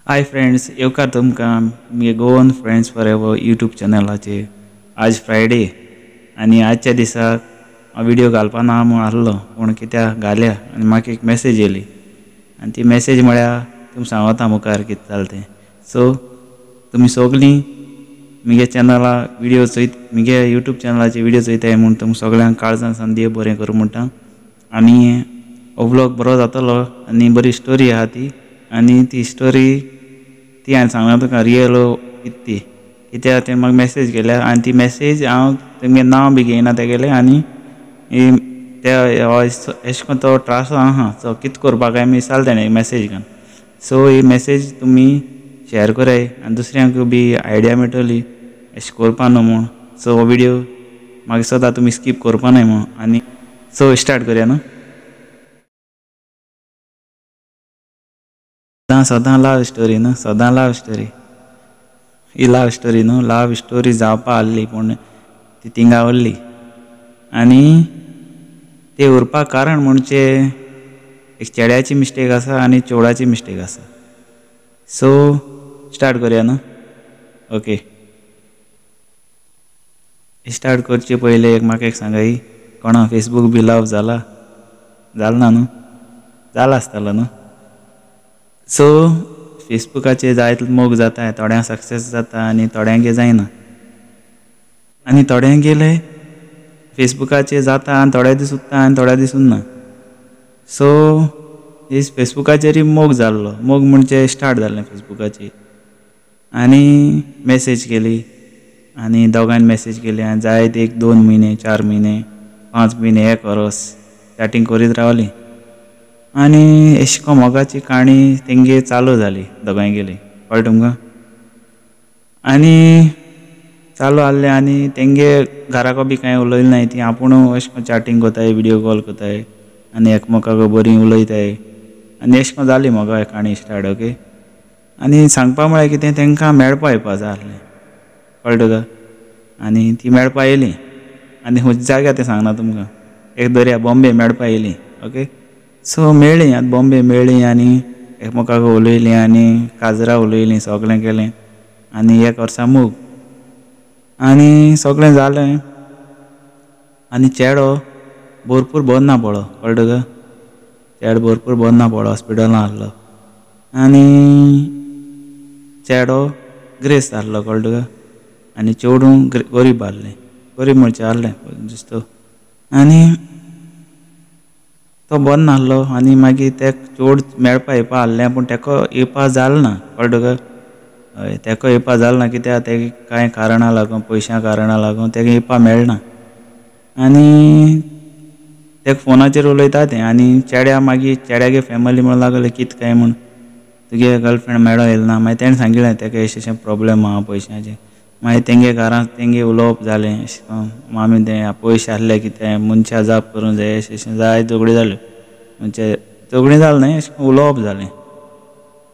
Hi friends, येवकार तुमकां मुगे गोवन फ्रेंड्स फॉरएवर यूट्यूब चॅनलाचेर। आज फ्रायडे आनी आजच्या दिसाक हांव व्हिडियो घालपा ना म्हूण आहलो, पूण कित्याक घाल्या आनी म्हाका एक मॅसेज येयली आनी ती मॅसेज म्हळ्यार तुमकां सांगता मुखार कितें जालें तें। सो तुमी सगळीं मुगे चॅनला व्हिडियो चोयत, मुगे यूट्यूब चॅनलाचे व्हिडियो चोयताय म्हूण तुमकां सगळ्यांक काळजान सावन देव बरें करूं म्हणटा। आनी हो व्लॉग बरो जातलो आनी बरी स्टोरी आहा ती, आनी ती स्टोरी ती हांवें सांगला तुका रियल कितें ती, कित्याक तेणें म्हाका मॅसेज केल्या आनी ती मॅसेज हांव तेमगें नांव बी घेयना तेगेलें आनी ते एशें कोन्न तो त्रास आहा, सो कितें करपाक काय विचारलें तेणें मॅसेज घालून। सो ही मॅसेज तुमी शेयर कराय आनी दुसऱ्यांक बी आयडिया मेळटली एशें करपा न्हू म्हूण। सो हो व्हिडियो म्हाका दिसता तुमी स्कीप करपा न्हय म्हूण। आनी सो स्टार्ट करया न्हू। सदां लव स्टोरी न्हू, सदां लव स्टोरी, ही लव स्टोरी न्हू, लव स्टोरी जावपा आहली पूण ती थिंगा उरली। आनी ते उरपाक कारण म्हणजे एक चेड्याची मिस्टेक आसा आनी चेडवाची मिस्टेक आसा। सो स्टार्ट करया न्हू। ओके, स्टार्ट करचे पयलें एक म्हाका एक सांगाय, कोणा फेसबूक बी लव जाला? जाला ना न्हू? जाला आसतलो न्हू। सो फेसबुकाचेर जायते मोग जाता, थोड्यांक सक्सेस जाता आनी थोड्यांक जायना, आनी थोड्यांक गेले फेसबुकाचेर जाता आनी थोडे दीस उत्ता आनी थोडे दीस उरना। सो फेसबुकाचेरूय मोग जाल्लो, मोग म्हणजे स्टार्ट जालें फेसबुकाचेर आनी मॅसेज केली आनी दोगांयन मॅसेज केली आनी जायत एक 2 म्हयने 4 म्हयने 5 म्हयने 1 वरोस चॅटींग करीत रावली आनी एशें कोन्न मोगाची काणी तेंगे चालू जाली दोगांयगेली, कळ्ळें तुमकां? आनी चालू आहलें आनी तेंगे घराको बी कांय उलयलें नाय, ती आपूण एशें कोन्न चॅटींग कोताय, व्हिडियो कॉल कोताय आनी एकमेकाक बरीं उलयताय आनी एशें कोन्न जाली मोगा काणी स्टार्ट। ओके, आनी सांगपा म्हळ्यार कितें, तेंकां मेळपा येवपा जाय आहलें, कळ्ळें तुका? आनी ती मेळपा येयली आनी खंयच्या जाग्यार तें सांगना तुमकां, एक दर्या बॉम्बे मेळपा येयली। ओके, सो मेळ्ळीं, आतां बॉम्बे मेळ्ळीं आनी एकमेकाक उलयलीं आनी काजरां उलयलीं, सगळें केलें आनी 1 वर्सा मोग आनी सगळें जालें। आनी चेडो भरपूर बरो ना पडलो, कळ्ळें तुका? चेडो भरपूर बरो ना पडलो, हॉस्पिटलान आहलो आनी चेडो ग्रेस्त आहलो, कळ्ळें तुका? आनी चेडूं गरीब आहलें, गरीब म्हणचें आहलें दिसता। आनी तो बरो नासलो आनी मागीर तेका चेड मेळपा येवपा आहलें पूण तेका येवपा जालें ना, कळ्ळें तुका? हय, तेका येवपा जालें ना कित्याक तेका कांय कारणां लागून, पयशां कारणां लागून तेका येवपा मेळना। आनी तेका फोनाचेर उलयता तें आनी चेड्या मागीर चेड्यागे फॅमिली म्हणून लागले कितें काय म्हूण तुगे गर्लफ्रेंड मेळो येयलें ना। मागीर तेणें सांगिलें तेका अशें अशें प्रोब्लेम आहा पयशांचें। मागीर तेंगे घरांत तेंगे उलोवप जालें अशें करून, मामी तें पयशे आहले कितें मनशां जाप करूंक जाय अशें अशें जायत झगडीं जाल्यो, म्हणजे झगडीं जालें न्हय अशें करून उलोवप जालें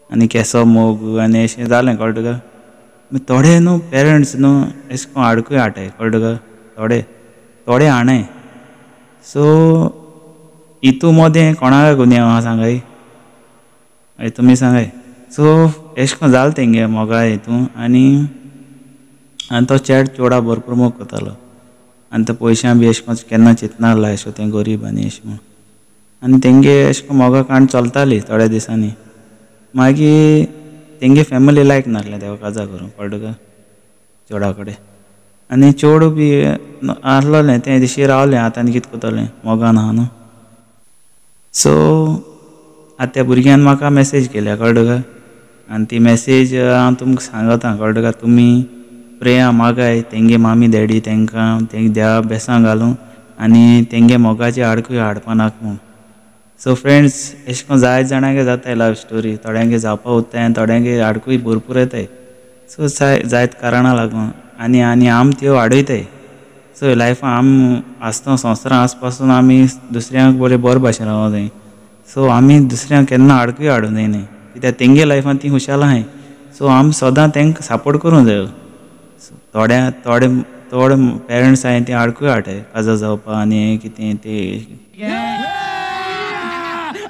आनी केसो मोग आनी अशें जालें, कळ्ळें तुका? मागीर थोडे न्हू पेरंट्स न्हू अशें करून आडकूय हाडटाय, कळ्ळें तुका? थोडे थोडे हाणाय। सो हितू मदें कोणाक गुन्यांव आहा सांगाय? हय तुमी सांगाय। सो एशें करून जालें तेंगे मोगा हितू आनी आनी तो चेड चेडा भरपूर मोग करतालो आनी तो पयशां बी एशें कोन्न केन्ना चिंतनासलो एशें तें गरीब आनी एशें म्हूण। आनी तेंगे एशें कोन्न मोगा काणी चलताली थोड्या दिसांनी। मागीर तेंगे फॅमिली लायक नासलें तेका काजार करूंक, कळ्ळें तुका? चेडा कडेन। आनी चेडूं बी आहलोलें तें तशें रावलें, आतां आनी कितें करतलें, मोगान आहा न्हू। सो आतां त्या भुरग्यान म्हाका मॅसेज केल्या, कळ्ळें तुका? आनी ती मॅसेज हांव तुमकां सांगता, कळ्ळें तुका? तुमी प्रेया मागाय तेंगे मामी डॅडी तेंकां तेंगे देवा बेसां घालूं आनी तेंगे मोगाचे आडकूय हाडपा नाका म्हूण। सो फ्रेंड्स, एशें कोन्न जायते जाणांगे जाताय लव स्टोरी, थोड्यांगे जावपा उत्ताय आनी थोड्यांगे आडकूय भरपूर येताय। सो जायते कारणां लागून आनी आनी आम त्यो वाडयताय। सो लायफान आम आसतना संवसारान आस पासून आमी दुसऱ्यांक बरें बरे भाशेन रावोंक जाय। सो आमी दुसऱ्यांक केन्ना आडकूय हाडूंक जायना, कित्याक तेंगे लायफान ती खुशाल आहाय। सो आमी सदां तेंकां सपोर्ट करूंक जायो। थोड्या थोडे थोडे पेरंट्स आहाय ते आडकूय हाडटाय काजार जावपा आनी कितें ते।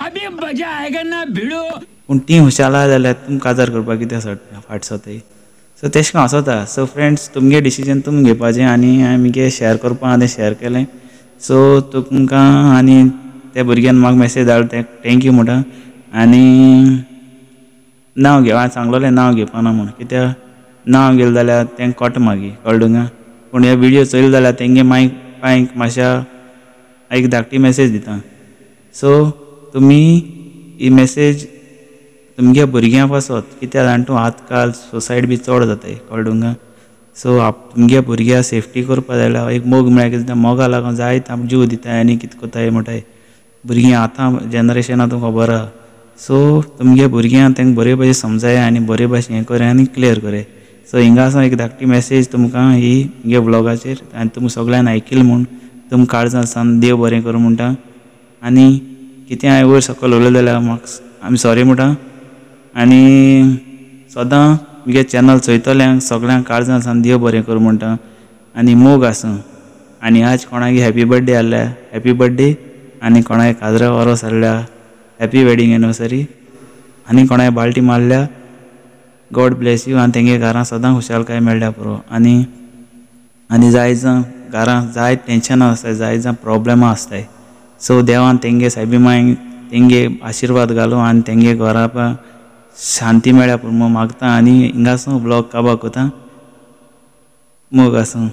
अभी मजा आएगा ना भिड़ो। पूण तीं हुशाल आहा जाल्यार तुमी काजार करपाक कित्याक फाट सोताय? सो तेशें कोन्न आसोता. सो फ्रेंड्स, तुमगे डिसिजन तुमी घेवपाचें आनी हांवें मुगे शेअर करपा आहा तें शेअर केलें. सो तुमकां आनी त्या भुरग्यान म्हाका मॅसेज धाडलो तेका thank you म्हणटा. आनी नांव घेव, हांवें सांगलोलें नांव घेवपाना म्हूण, कित्याक नांव घेतलें जाल्यार तेंका कोट्टा मागीर, कळ्ळें तुका? पूण हे व्हिडियो चोयले जाल्यार तेंगे मायक पांयक मातशा एक धाकटी मॅसेज दिता. सो तुमी ही मॅसेज तुमगे भुरग्यां पासत, कित्याक जाणा तूं आजकाल सुसायड बी चड जाताय, कळ्ळें तुका? सो तुमगे भुरग्यां सेफ्टी करपा जाय जाल्यार एक मोग म्हळ्यार कितें, मोगा लागून जायत आमी जीव दिताय आनी कितें कोत्ताय म्हणटाय भुरगीं आतां जनरेशना तुमकां खबर आहा. सो तुमगे भुरग्यांक तेंका बरे भशेन समजाय आनी बरे भशेन हें कराय आनी क्लियर कराय. सो हिंगा एक धाकटी मॅसेज तुमकां ही म्हगे व्लॉगाचेर आनी तुमी सगळ्यांनी आयकिलें म्हूण तुमकां काळजां सावन देव बरें करूं म्हणटा. आनी कितें हांवें वयर सकयल उलयलें जाल्यार म्हाका आमी सॉरी म्हणटा. आनी सदां म्हगे चॅनल चोयतल्यांक सगळ्यांक काळजां सावन देव बरें करूं म्हणटा आनी मोग आसूं. आनी आज कोणागे हॅपी बर्थडे आसल्यार हॅपी बर्थडे, आनी कोणागे काजरा वरोस आसल्यार हॅपी वेडींग एनिवर्सरी, आनी कोणाय बाल्टी मारल्या गॉड ब्लेस you. आनी तेंगे घरां सदां खुशालकाय मेळ्ळ्या पुरो. आनी आनी जाय जावं घरां जायत टेंशनां आसताय, जाय जावं प्रोब्लेमां आसताय. सो देवान तेंगे सायबी मांयक तेंगे आशिर्वाद घालूं आनी तेंगे घरा शांती मेळ्ळ्या पुरो म्हूण मागता. आनी हिंगासून ब्लॉग काबार कोता. मोग आसूं.